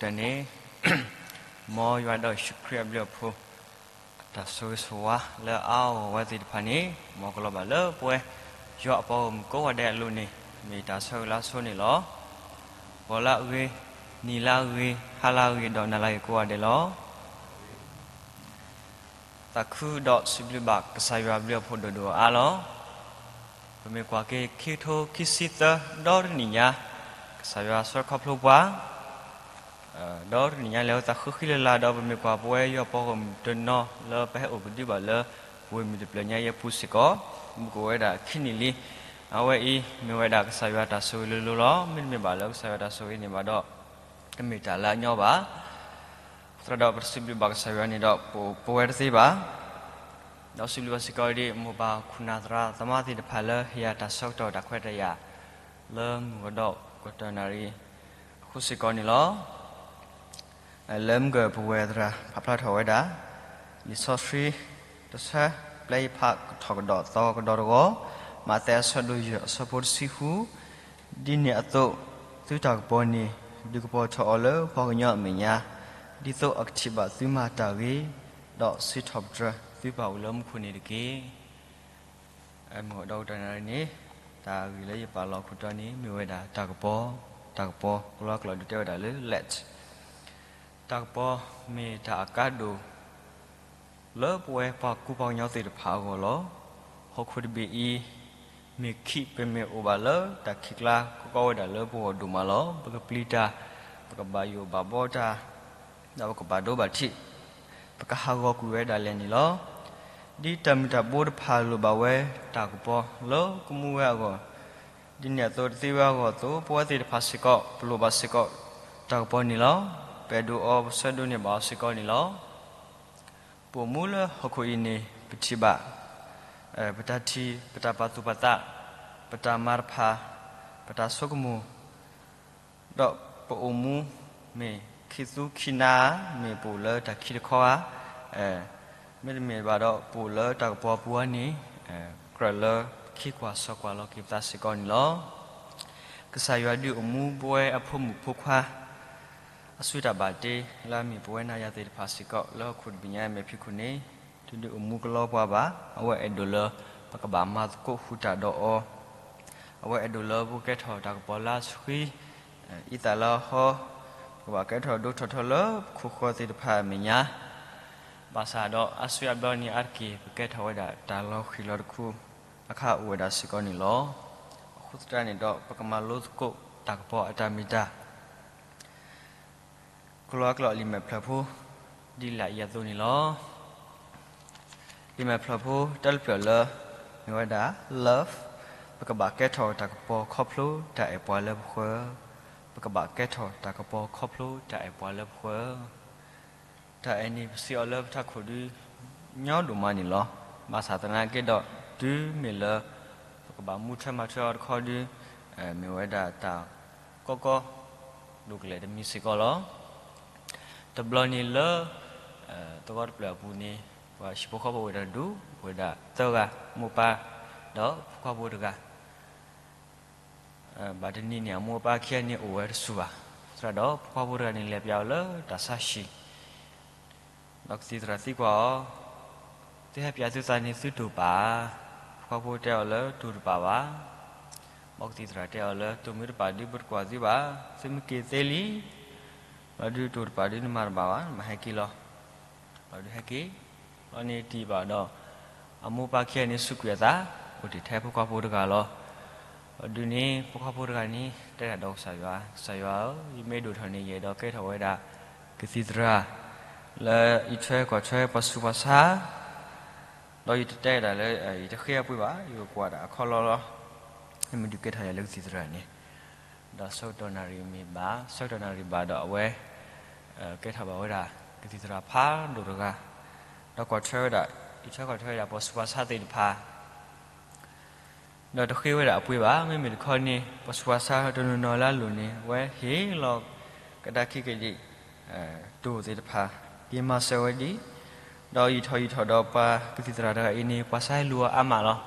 တၢ်န့ၣ် မ်ယွၤဒီးယ့ၣ်ၡူးခရံာ်အဘျုးအဖှိၣ် တၢ်ဆိၣ်ဂ့ၤဆိၣ်ဝါလၢအါအါဂီၢ်ဂီၢ်ဝဲသ့ၣ်တဖၣ်န့ၣ် မ်ကလီၤဘၣ်လၢပဝဲ ယွၤအပှၤဂီၢ်မုၢ်ကိးဂၤဒဲးအလိၤန့ၣ် မ့ၢ်တၢ်ဆၢဂ့ၤလၢအဆိန့ၣ်လီၤ. ဂီၤလၢအဂ့ၤ, နံၤလၢအဂ့ၤ, ဟါလၢအဂ့ၤ, ဒီးနၤလၢအဂ့ၤကိးဂၤဒဲးလီၤ. သးခုဒီးစံးဘျုးဘၣ်ကစၢ်ယွၤအဘျုးအဖှိၣ်ဒိၣ်ဒိၣ်အါအါလီၤ. ပမ့ၢ်ကွၢ်က့ၤခံကထိခံဆံသၢ ဒီတနံၣ်ညါ ကစၢ်ယွၤဆှၢခီဖျိပှၤ ဒီတနံၣ်ညါလဲၤဝဲသးဃုဃံလၤလၤဒီး ပမ့ၢ်ကွၢ်ပဝဲယွၤအပှၤဂီၢ်မုၢ်တနီၤလၢပဟဲအိၣ်ကဒုဘၣ်လၢ ပဝဲမုၢ်တဖျၢၣ်ညါအံၤအပူၤစ့ၢ်ကီး မုၢ်ကအိၣ်ဝဲဒၣ်ခံနံၣ်လံ. အဝဲအံၤ မ့ၢ်ဝဲဒၣ်ကစၢ်ယွၤတၢ်ဆိၣ်ဂ့ၤလိၤလိၤလီၤ. မ့တမ့ၢ်ဘၣ်လၢကစၢ်ယွၤတၢ်ဆိၣ်ဂ့ၤန့ၣ်ဘၣ်ဒီး တမ့ၢ်တၢ်လၢအညီဘၣ်. သရၣ်ဒီးပတစံးဘျုးဘၣ်ကစၢ်ယွၤန့ၣ်ဒီး ပဝဲတသ့ဘၣ်. ဒီးစံးဘျုးဘၣ်စ့ၢ်ကီးဒ် မိၢ်ပၢ်ခိၣ်နၢ်သရၣ်သမါသ့ၣ်တဖၣ်လၢဟ့ၣ်ယၤတၢ်ဆၢကတီၢ်တၢ်ခွဲးတၢ်ယာ် လၢမုၢ်ကဒီးကတၢၢ်နၣ်ရံၣ်အဃိစ့ၢ်ကီးန့ၣ်လီၤ. လၢမုၢ်ကပဝဲၢ်သရၣ်ဖးဖျါထီၣ်ဝဲဒၣ် လံာ်စီဆှံတဆၢ ပျဲယဖးကထီၣ်ကဒီးသီကဒီးတဂီၤ, မးသဲအဆၢဒိၣ်ယဲၢ်အဆၢဖိတဆံဃု, ဒ်န့ၣ်အသိး သုတၢ်ကပီၤန့ၣ် ဒုးကပီၤထီၣ်အီၤလၢပှၤကညီအမဲာ်ညါ, ဒ်သိးအကထံၣ်ဘၣ်သုမၤတၢ်ဂ့ၤ, ဒီးစံးထီၣ်ပတြၢၤသုပၢ်အိၣ်လၢမူခိၣ်န့ၣ်တက့ၢ်. မုၢ်ကဒီးကတၢၢ်နၣ်ရံၣ်န့ၣ် တၢ်ဂ့ၢ်လၢယပာ်လီၤခိၣ်တီန့ၣ် မ့ၢ်ဝဲဒၣ်တၢ်ကပီၤ, တၢ်ကပီၤ ကလီကလီဒုးတဲဝဲဒၣ်လၢ let တၢ်ကပီၤမ့ၢ်တၢ်အကါဒိၣ် လၢပဝဲပှၤကူပှၤကညီသ့ၣ်တဖၣ်အဂီၢ်လီၤ. ဟီၣ်ခိၣ်တဘ့ၣ်အံၤ မ့ၢ်ခံးပမ့ၢ်အိၣ်ဘၣ်လၢတၢ်ခံးကျါ ကကီဝဲဒၣ်လၢပဂီၢ်ဒိၣ်မးလီၤ. ပကပျံၤတၢ်, ပကဘၣ်ယိၣ်ဘၣ်ဘှီတၢ်, ဒီးပကဘၣ်ဒိဘၣ်ထံး, ပကဟးဂီၤကွံာ်ဝဲဒၣ်လဲာ်န့ၣ်လီၤ. ဒ်တၢ်မုၢ်တၢ်ဘိတဖၣ်လိၣ်ဘၣ်ဝဲတၢ်ကပီၤလၢကမူဝဲအဂီၢ်, ဒ်န့ၣ်အသိးတသ့ဝဲအဂီၢ်အသိး ပဝဲသ့ၣ်တဖၣ်စ့ၢ်ကီး ပလိၣ်ဘၣ်စ့ၢ်ကီးတၢ်ကပီၤန့ၣ်လီၤ. ပအဲၣ်ဒိးအီၤ ပဆၢဒိးန့ၢ်ဘၣ်အီၤစ့ၢ်ကီးန့ၣ်လီၤ. ပအိၣ်မူလၢဟီၣ်ခိၣ်အံၤန့ၣ် ပထံၣ်ဘၣ် ပတၢ်ထံၣ်, ပတၢ်ပာ်သူၣ်ပာ်သး, ပတၢ်မၤတဖၣ်, ပတၢ်ဆိကမိၣ်, ဒီးပအိၣ်မူမ့ၢ်ခံးသူခံးနါ, မ့ၢ်ပအိၣ်လၢတၢ်ခံးတခီဧါ, မ့တမ့ၢ်ဘၣ်ဒီးပအိၣ်လၢတၢ်ကပီၤအပူၤဧါန့ၣ်, ကြၢးလၢပခ့ကွၢ်ဆၢကွၢ်လီၤက့ၤပသးစ့ၢ်ကီးန့ၣ်လီၤ. ကစၢ်ယွၤဒုးအိၣ်မူပဝဲအဖိမုၣ်ဖိခွါ အစုတၢ်ဘၣ်တ့လၢအမ့ၢ်ပဝဲနၤယၤသ့ၣ်တဖၣ်စ့ၢ်ကီး လၢဟီၣ်ခိၣ်တဘ့ၣ်ညါအမဲာ်ဖံးခိၣ်န့ၣ် တဒုးအိၣ်မူကလီပှၤဘၣ်. အဝဲအဲၣ်ဒိးလၢပကဘၣ်မၤသကိးဃုာ်တၢ်ဒီးအီၤ, အဝဲအဲၣ်ဒိးလၢပကကဲထီၣ်တၢ်ကပီၤလၢအဆှံ, အံသၣ်လၢအဟီ, ပကဘၣ်ကဲထီၣ်ဒိထီၣ်ထီလၢပခိၣ်ဃၢၤသ့ၣ်တဖၣ်အမဲာ်ညါ, ဘၣ်ဆၣ်ဒီးအါစုအါဘျီန့ၣ်အါတက့ၢ် ပကဲထီၣ်ဝဲဒၣ်တၢ်လီၤဃံၤလီၤတခူ အခါအိၣ်ဝဲဒၣ်စ့ၢ်ကီးန့ၣ်လီၤ. အဃိသတးန့ၣ်ဒီး ပကမၤလိသကိးတၢ်ကပီၤအတၢ်မ့ၢ်တၢ် ကလီကလီလံာ်မဲာ်ဖျၢၣ်ဖိ ဒ်လာ်အံၤအသိးန့ၣ်လီၤ. လံာ်မဲာ်ဖျၢၣ်ဖိတၢ်လၢပျၢၤလၢ မ့ၢ်ဝဲဒၣ် love, ပကဘၣ်ကဲထီၣ်တၢ်ကပီၤခီဖျိတၢ်အဲၣ်ပှၤလၢပဃၢၤ, ပကဘၣ်ကဲထီၣ်တၢ်ကပီၤခီဖျိတၢ်အဲၣ်ပှၤလၢပဃၢၤ. တၢ်အဲၣ်န့ၣ် ပစံးအီၤလၢပထးခိၣ်ဒု ညီဒိၣ်မးန့ၣ်လီၤ. ဘၣ်ဆၣ်သနာ်က့ဒီး တုၤမ့ၢ်လၢ ပကဘၣ်မူထွဲမၤထွဲအီၤတခီဒု မ့ၢ်ဝဲဒၣ်တၢ်ကီကီဒိၣ်ကလဲာ်တမံၤစ့ၢ်ကီးလီၤ. တဘျီန့ၣ်လၢ သဝီတဖျၢၣ်အပူၤန့ၣ် ပှၤဟံၣ်ဖိဃီဖိအိၣ်ဝဲဒၣ်တဒူၣ်, အိၣ်ဝဲဒၣ်သၢဂၤ, မိၢ်ပၢ် ဒီးဖိခွါဖိတဂၤ ဘၣ်တနံၤန့ၣ် အမိၢ်အပၢ်ခံဂၤန့ၣ်အိၣ်ဝဲတဆူၣ်ဘၣ်. သရၣ်ဒီးဖိခွါဖိတဂၤန့ၣ် လဲၤပျးအီၤလၢတၢ်ဆါဟံၣ်, ဒီးကသံၣ်သရၣ်သံကွၢ်အီၤ, သုဟဲပျးသုသးန့ၣ် သုတိၢ်ပာ်ဧါ. ဖိခွါဖိတဲအီၤလၢ တိၢ်တပာ်ဘၣ်. ဘၣ်ကသံၣ်သရၣ်တဲအီၤလၢ တိၢ်မ့ၢ်တပာ်ဒု ပတကွၢ်သုဘၣ်, သုမ့ၢ်က့ၤသ့လံ, ဘၣ်ဒုတိၢ်တပာ်ဒု နမၤတဘၣ်ဘၣ်, နမၤဟဲက့ၤလီၤ. ဘၣ်ဒုဟဲက့ၤ, ဘျီန့ၣ်တံၢ်ဘၣ်ဒီး အမိၢ်ပၢ်ခံဂၤန့ၣ် စူးကွံာ်အသး, အိၣ်တ့ၢ်ထဲဖိခွါဖိတဂၤလီၤ. ဘၣ်ဒုန့ၣ် ဖိခွါဖိတဂၤန့ၣ် တဲဒၣ်ဒီးကစၢ်ယွၤ, ကစၢ်ယွၤဧၢ, ယမ့ၢ်ဒိၣ်ထီၣ်န့ၣ် ယအဲၣ်ဒိးကဲထီၣ်ဝဲဒၣ် ကသံၣ်သရၣ် လၢအံးထွဲကွၢ်ထွဲပှၤဆူးပှၤဆါ, ဒီးယတတဲဒၣ်လၢ ယတဃ့အပှ့ၤဘၣ်, ယကကွၢ်ဒၣ်အခီလီလီၤ. မ့ၢ်ဒုးကဲထီၣ်ယၤလၢကသံၣ်သရၣ်န့ၣ်, ဒီးဆၢကတီၢ်နၣ်ရံၣ်မ့ၢ်ဘၣ်, ဆၢကတီၢ်နၣ်ရံၣ်ဘၣ်ဒီးအဝဲ ကဲထီၣ်ဘၣ်ဝဲဒၣ် ကသံၣ်သရၣ်ဖးဒိၣ်တဂၤ, ဒီးကွၢ်ထွဲဝဲဒၣ်, အံးထွဲကွၢ်ထွဲဝဲဒၣ်ပှၤဆူးပှၤဆါသ့ၣ်တဖၣ် ဒီးတဃ့ဝဲဒၣ်အပှ့ၤဘၣ်. မ့မ့ၢ်တခီန့ၣ် ပှၤဆူးပှၤဆါတနီၤနီၤလၢအလိၤန့ၣ် အဝဲဟ့ၣ်လီၤကဒါခံကဒံး တိၢ်သ့ၣ်တဖၣ် က့ၤမၤစၢၤဝဲဒံး, ဒီးယံာ်ထီၣ်ယံာ်ထီၣ်ဒီးပှၤကသံၣ်သရၣ်တဂၤအံၤန့ၣ် ပှၤဆါဟဲလူၤအီၤအါမးလီၤ.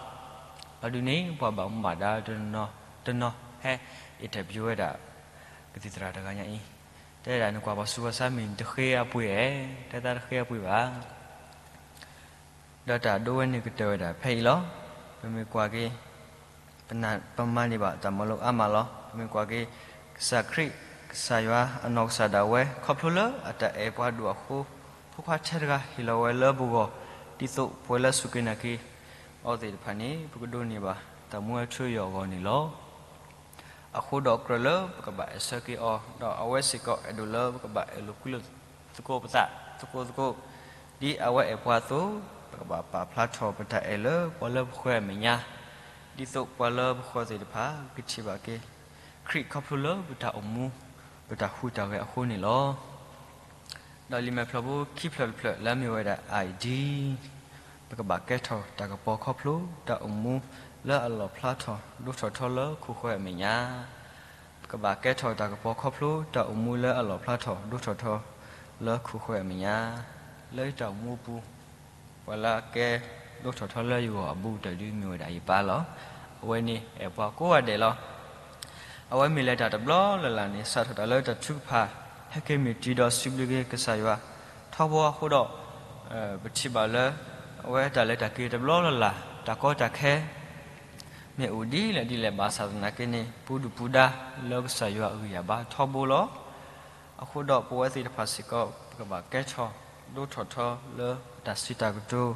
ဘၣ်ဒုန့ၣ် ပှၤဘၣ်မူဘၣ်ဒါတနီၤနီၤဟဲ interview ဝဲဒၣ် ကသံၣ်သရၣ်တဂၤညါအံၤ, တဲဒၣ်နကွၢ်ပှၤဆူးပှၤဆါမ့ၢ်တဃ့အပှ့ၤဧါ, တဲသးတဃ့အပှ့ၤဘၣ်. ဒီးတၢ်ဒိဝဲန့ၣ်ကတၢၢ်ဝဲဒၣ်ဖဲအံၤလီၤ. ပမ့ၢ်ကွၢ်က့ၤ ပမၤန့ၢ်ဘၣ်တၢ်မၤလိအါမးလီၤ. ပမ့ၢ်ကွၢ်က့ၤ ကစၢ်ခရံာ် ကစၢ်ယွၤအနီၢ်ကစၢ်ဒၣ်ဝဲ ခီဖျိလၢအတၢ်အဲၣ်ပှၤဒိၣ်အဃိ, ဖိခွါထဲတဂၤဟ့ၣ်လီၤဝဲလၢပဂီၢ်, ဒ်သိးပဝဲလၢစူၢ်က့ၤနာ်က့ၤအီၤသ့ၣ်တဖၣ်န့ၣ် ပကဒိးန့ၢ်ဘၣ်တၢ်မူဝဲထူယိာ်အဂီၢ်န့ၣ်လီၤ. အဃိဒီးကြၢးလၢပကဘၣ်အဲၣ်ဆၢက့ၤအီၤ, ဒီးအဝဲစ့ၢ်ကီးအဲၣ်ဒိးလၢပကဘၣ်အဲၣ်လိာ်ကွံလိာ်သကိးပသးသကိးသကိး, ဒ်အဝဲအဲၣ်ပှၤအသိး, ပကဘၣ်ပာ်ဖျါထီၣ်ပတၢ်အဲၣ်လၢပှၤလၢပဃၢၤအမဲာ်ညါ, ဒ်သိးပှၤလၢပဃၢၤသ့ၣ်တဖၣ် ကထံၣ်ဘၣ်က့ၤ ခရံာ်ခီဖျိလၢပတၢ်အိၣ်မူ, ပတၢ်ဟူးတၢ်ဂဲၤအဃိန့ၣ်လီၤ. ဒီးလံာ်မဲာ်ဖျၢၣ်ဖိခံဖျၢၣ်တဖျၢၣ်လၢအမ့ၢ်ဝဲဒၣ် ID, ပကဘၣ်ကဲထီၣ်တၢ်ကပီၤခီဖျိတၢ်အိၣ်မူလၢအလီၣ်ဖျါထီၣ်ဒိၣ်ထီၣ်ထီလၢခိၣ်ဃၢၤအမဲာ်ညါ, ပကဘၣ်ကဲထီၣ်တၢ်ကပီၤခီဖျိတၢ်အိၣ်မူလၢအလီၣ်ဖျါထီၣ်ဒိၣ်ထီၣ်ထီလၢခိၣ်ဃၢၤအမဲာ်ညါ, လၢယတၢ်အိၣ်မူအပူၤ ပှၤလၢအကဲဒိၣ်ထီၣ်ထီလၢယဂီၢ်အဘူးကတၢၢ်ဒုးမ့ၢ်ဝဲဒၣ်ယပၢ်လီၤ. အဝဲန့ၣ်အဲၣ်ပှၤကိးဂၤဒဲးလီၤ. အဝဲမ့ၢ်လဲၤတၢ်တဘျီလၢ်လၢ်န့ၣ် စးထီၣ်တၢ်လၢတၢ်ထုကဖၣ် ဟဲက့ၤမ့ၢ်တုၤဒီးစံးဘျုးက့ၤကစၢ်ယွၤထီဘိအဃိဒီး, ပထံၣ်ဘၣ်လၢ အဝဲတၢ်လဲၤတၢ်က့ၤတဘျီလၢ်လၢ် တၢ်ကီတၢ်ခဲ မ့ၢ်အိၣ်ဒ်လဲၣ်ဒ်လဲၣ်ဘၣ်ဆၣ်သနာ်က့န့ၣ် ပူၤဒုၣ်ပူၤဒါလၢကစၢ်ယွၤအဂံၢ်အဘါထီဘိလီၤ. အဃိဒီးပဝဲသ့ၣ်တဖၣ်စ့ၢ်ကီး ပကဘၣ်ကဲထီၣ်ဒိၣ်ထီၣ်ထီလၢပတၢ်စံးတၢ်ကတိၤ,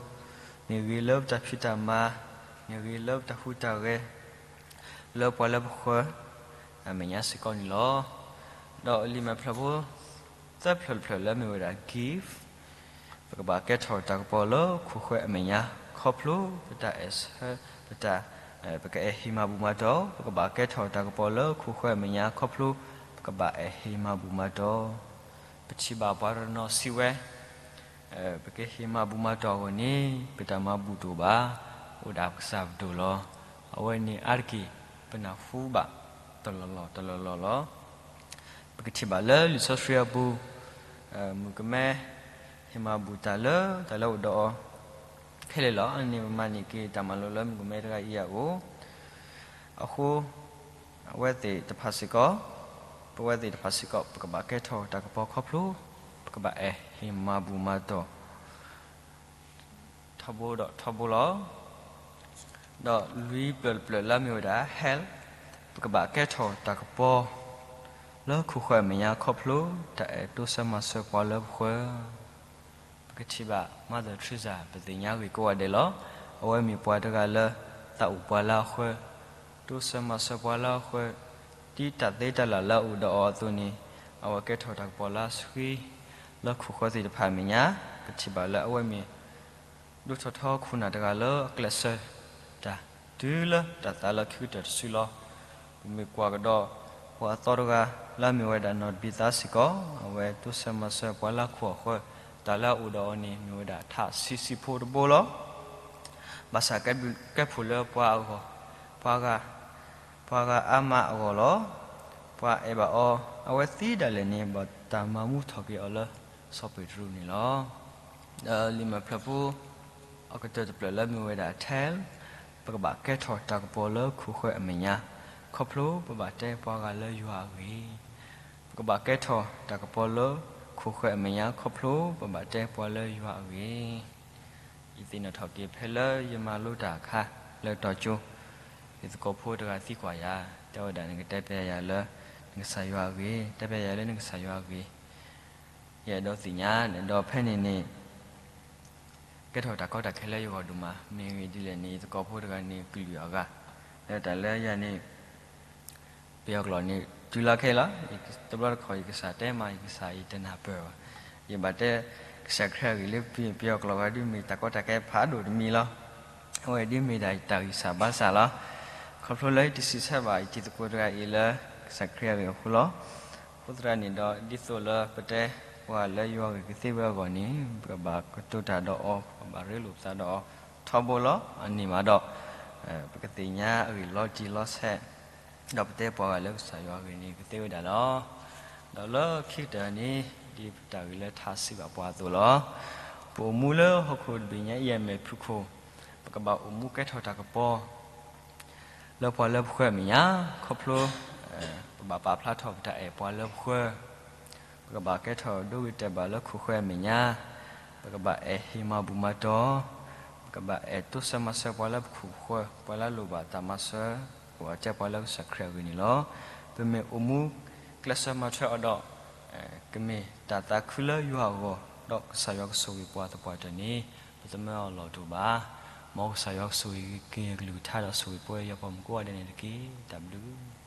မ့ၢ်ဂ့ၤလၢပတၢ်ဖံးတၢ်မၤ, မ့ၢ်ဂ့ၤလၢပတၢ်ဟူးတၢ်ဂဲၤ လၢပှၤလၢပဃၢၤအမဲာ်ညါစ့ၢ်ကီးန့ၣ်လီၤ. ဒီးလံာ်မဲာ်ဖျၢၣ်ဖိ သၢဖျၢၣ်တဖျၢၣ်လၢမ့ၢ်ဝဲဒၣ် give, ပကဘၣ်ကဲထီၣ်တၢ်ကပီၤလၢခိၣ်ဃၢၤအမဲာ်ညါ ခီဖျိပတၢ်အဲၣ်ဆၢ ပတၢ် ပကအဲၣ်ဟ့ၣ်မၤဘူၣ်မၤတီၢ်, ပကဘၣ်ကဲထီၣ်တၢ်ကပီၤလၢခိၣ်ဃၢၤအမဲာ်ညါ ခီဖျိ ပကဘၣ်အဲၣ်ဟ့ၣ်မၤဘူၣ်မၤတီၢ်. ပထံၣ်ဘၣ်ပှၤတနီၤစံးဝဲ ပကဟ့ၣ်မၤဘူၣ်မၤတီၢ်အဂီၢ်န့ၣ် ပတၢ်မၤဘူၣ်တအိၣ်ဘၣ်, အိၣ်ဒၣ်ပကစၢ်ပဒိၣ်လီၤ. အဝဲန့ၣ်အါတက့ၢ် ပနၢ်ဟူဘၣ်တလီၢ်လီၢ်တလီၢ်လီၢ်လီၤ. ပကထံၣ်ဘၣ်လၢလံာ်စီဆှံအပူၤ, မုၣ်ကမဲ ဟ့ၣ်မၤဘူၣ်တၢ်လၢတၢ်လၢအိၣ်ဒီးအီၤခဲလၢာ်လီၤ. အန့ၣ်ပမၤန့ၢ်က့ၤတၢ်မၤလိလၢမုၣ်ကမဲတဂၤအံၤအအိၣ် အဃိ အဝဲသ့ၣ်တဖၣ်စ့ၢ်ကီး, ပဝဲသ့ၣ်တဖၣ်စ့ၢ်ကီး ပကဘၣ်ကဲထီၣ်တၢ်ကပီၤခီဖျိ ပကဘၣ်အဲၣ်ဟ့ၣ်မၤဘူၣ်မၤတီၢ် ထီဘိဒီးထီဘိလီၤ. ဒီးလွံၢ်ဖျၢၣ်တဖျၢၣ်လၢအမ့ၢ်ဝဲဒၣ် health, ပကဘၣ်ကဲထီၣ်တၢ်ကပီၤ လၢခိၣ်ဃၢၤအမဲာ်ညါခီဖျိ တၢ်အဲၣ်တိစၢၤမၤစၢၤပှၤလၢပဃၢၤ ပကထံၣ်ဘၣ် Mother Teresa ပသ့ၣ်ညါဂ့ၢ်ကိးဂၤဒဲးလီၤ. အဝဲမ့ၢ်ပှၤတဂၤလၢ သးအိၣ်ပှၤလၢအဃၢၤ, တိစၢၤမၤစၢၤပှၤလၢအဃၢၤ, ဒ်တၢ်သ့တၢ်လၢ်လၢအအိၣ်ဒီးအီၤအသိးန့ၣ်, အဝဲကဲထီၣ်တၢ်ကပီၤလၢအဆှံ လၢခိၣ်ဃၢၤသ့ၣ်တဖၣ်အမဲာ်ညါ, ပထံၣ်ဘၣ်လၢအဝဲမ့ၢ် ဒိၣ်ထီၣ်ထီခိၣ်နၢ်တဂၤလၢအကျဲးစၢးတၢ် တုၤလၢတၢ်သးလၢခံကတၢၢ်တစုလီၤ. ပမ့ၢ်ကွၢ်ကဒီး ပှၤအသီတဂၤလၢအမ့ၢ်ဝဲဒၣ်နီၢ်တဘံသါစ့ၢ်ကီး, အဝဲတိစၢၤမၤစၢၤပှၤလၢခိၣ်အဃၢၤ, တၢ်လၢအအိၣ်ဒီးအီၤန့ၣ် မ့ၢ်ဝဲဒၣ်ထးဆံးဆံးဖိတဘိလီၤ. ဘၣ်ဆၣ်ကဲဘူးကဲဖှိၣ်လၢပှၤအဂီၢ်, ပှၤဂၤ, ပှၤဂၤအါမးအဂီၢ်လီၤ. ပှၤအဲၣ်ဘၣ်အီၤ, အဝဲသံဒၣ်လဲာ်န့ၣ် ဘၣ်တၢ်မၤမူထီၣ်က့ၤအီၤလၢစီၤပ့းတရူးန့ၣ်လီၤ. ဒီးလံာ်မဲာ်ဖျၢၣ်ဖိ အကတၢၢ်တဖျၢၣ်လၢမ့ၢ်ဝဲဒၣ် tell, ပကဘၣ်ကဲထီၣ်တၢ်ကပီၤလၢခိၣ်ဃၢၤအမဲာ်ညါ, ခီဖျိပဘၣ်တဲပှၤဂၤလၢယွၤအဂ့ၢ်. ပကဘၣ်ကဲထီၣ်တၢ်ကပီၤလၢခိၣ်ဃၢၤအမဲာ်ညါ ခီဖျိပဘၣ်တဲပှၤလၢယွၤအဂ့ၢ်. ယသ့ၣ်နီၣ်ထီၣ်က့ၤဖဲလၢယမၤလိတၢ်အခါလၢတီၤကၠိ, ယသကိးဖိတဂၤသံကွၢ်ယၤ, တဲဝဲဒၣ်နကတဲပျဲယၤလၢ နကစၢ်ယွၤအဂ့ၢ်, တဲပျဲယၤလၢနကစၢ်ယွၤအဂ့ၢ်. ယအဲၣ်ဒိးသ့ၣ်ညါန့ၣ်ဒီးဖဲန့ၣ်န့ၣ် ကဲထီၣ်တၢ်ကီတၢ်ခဲလၢယဂီၢ်ဒိၣ်မး, မ့ၢ်ဂ့ၢ်ဒ်လဲၣ်န့ၣ် ယသကိးဖိတဂၤန့ၣ်ကလုၢ်အဂၤ, လၢတၢ်လၢယၤန့ၣ် ပယီၤကျိာ်န့ၣ် တုၤလီၤခဲလီၤ, တဘျီတခီၣ်ယကစၢ်တဲမး ယကစၢ်ယတနၢ်ပၢၢ်ဘၣ်. ယဘၣ်တဲကစၢ်ခရံာ်အဂ့ၢ်လၢပယီၤကျိာ်ဂၤ ဒ်မ့ၢ်တၢ်ကီတၢ်ခဲဖးဒိၣ်တမံၤလီၤ. အဝဲဒ်မ့ၢ်ဒၣ်ယတၢ်ဂံၢ်စၢ်ဘါစၢ်လီၤ. ခီဖျိလၢယတစံးဆၢဘၣ်ယတံၤသကိးတဂၤအံၤလၢ ကစၢ်ခရံာ်အဂ့ၢ်အဃိလီၤ. အဃိသတးန့ၣ်ဒီး ဒ်သိးလၢပတဲပှၤလၢယွၤဂ့ၢ်ကသ့ဝဲအဂီၢ်န့ၣ် ပကဘၣ်ကတိၤတၢ်ဒီးအီၤ, ပကဘၣ်ရ့လိာ်ပသးဒီးအီၤထီဘိလီၤ. အန့ၣ်မးဒီး ပကသ့ၣ်ညါအဂ့ၢ်လီၤတံၢ်လီၤဆဲး, ဒီးပတဲပှၤဂၤလၢကစၢ်ယွၤအဂ့ၢ်န့ၣ် ကသ့ဝဲဒၣ်လီၤ. ဒီးလၢခံကတၢၢ်န့ၣ် ဒ်ပတၢ်ဂ့ၢ်လၢထါစံးဘၣ်ပှၤအသိးလီၤ. ပအိၣ်မူလၢဟီၣ်ခိၣ်တဘ့ၣ်ညါအံၤအမဲာ်ဖုၣ်ခိၣ်, ပကဘၣ်အိၣ်မူကဲထီၣ်တၢ်ကပီၤ လၢပှၤလၢပဃၢၤအမဲာ်ညါ, ခီဖျိ ပဘၣ်ပာ်ဖျါထီၣ်ပတၢ်အဲၣ်ပှၤလၢပဃၢၤ, ပကဘၣ်ကဲထီၣ်ဒိဂ့ၤတဲာ်ဘၣ်လၢခိၣ်ဃၢၤအမဲာ်ညါ, ပကဘၣ်အဲၣ်ဟ့ၣ်မၤဘူၣ်မၤတီၤ, ပကဘၣ်အဲၣ်တိစၢၤမၤစၢၤပှၤလၢပခိၣ်ပဃၢၤ, ပှၤလၢအလိၣ်ဘၣ်တၢ်မၤစၢၤ, အိၣ်အတဲပှၤလၢကစၢ်ခရံာ်အဂ့ၢ်န့ၣ်လီၤ. ပမ့ၢ်အိၣ်မူကျဲးစၢးမၤထွဲအီၤဒီး ကမ့ၢ်တၢ်သးခုလၢယွၤအဂီၢ်, ဒီးကစၢ်ယွၤကဆိၣ်ဂ့ၤပှၤသပှၢ်တၢၢ်န့ၣ် ပသမၢအီၤလီၢ်တအိၣ်ဘၣ်. မ်ကစၢ်ယွၤကဆိၣ်ဂ့ၤက့ၤအကလုၢ်ကထါဒီးဆိၣ်ဂ့ၤပဝဲယွၤပှၤမုၣ်ကိးဂၤဒဲးန့ၣ်တက့ၢ်. တၢ်ဘျုး